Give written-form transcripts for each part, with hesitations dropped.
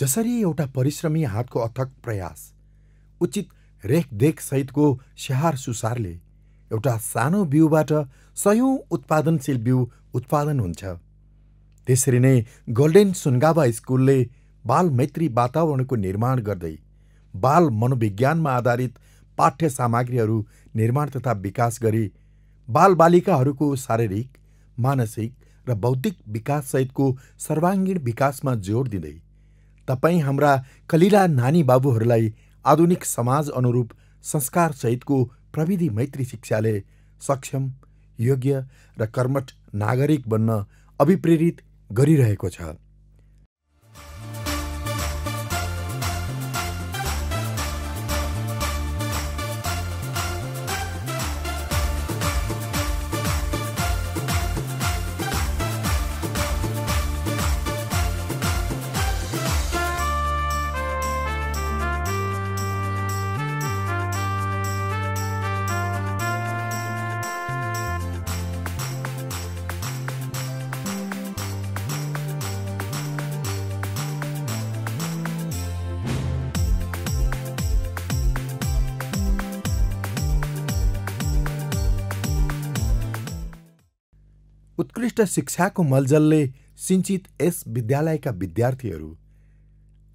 जसरी एउटा परिश्रमी हातको अथक प्रयास, उचित रेखदेख सहितको स्याहार सुसारले एउटा सानो बिउबाट सयौं उत्पादनशील बिउ उत्पादन हुन्छ, त्यसरी नै गोल्डेन सुनगावा स्कुलले बाल मैत्री वातावरणको निर्माण गर्दै बाल मनोविज्ञानमा आधारित पाठ्य सामग्रीहरू निर्माण तथा विकास गरी बालबालिकाहरूको शारीरिक, मानसिक र बौद्धिक विकास सहितको सर्वाङ्गीण विकासमा जोड दिँदै तपाईँ हाम्रा कलिला नानी बाबुहरूलाई आधुनिक समाज अनुरूप संस्कार सहितको प्रविधि मैत्री शिक्षाले सक्षम, योग्य र कर्मठ नागरिक बन्न अभिप्रेरित गरिरहेको छ। उत्कृष्ट शिक्षाको मलजलले सिंचित यस विद्यालयका विद्यार्थीहरू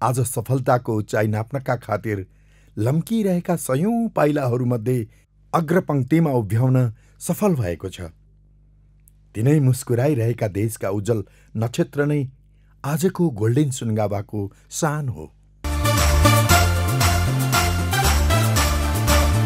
आज सफलताको उचाइ नाप्नका खातिर लम्किरहेका सयौं पाइलाहरूमध्ये अग्रपङ्क्तिमा उभ्याउन सफल भएको छ। तिनै मुस्कुराइरहेका देशका उज्जवल नक्षत्र नै आजको गोल्डेन सुनगावाको शान हो।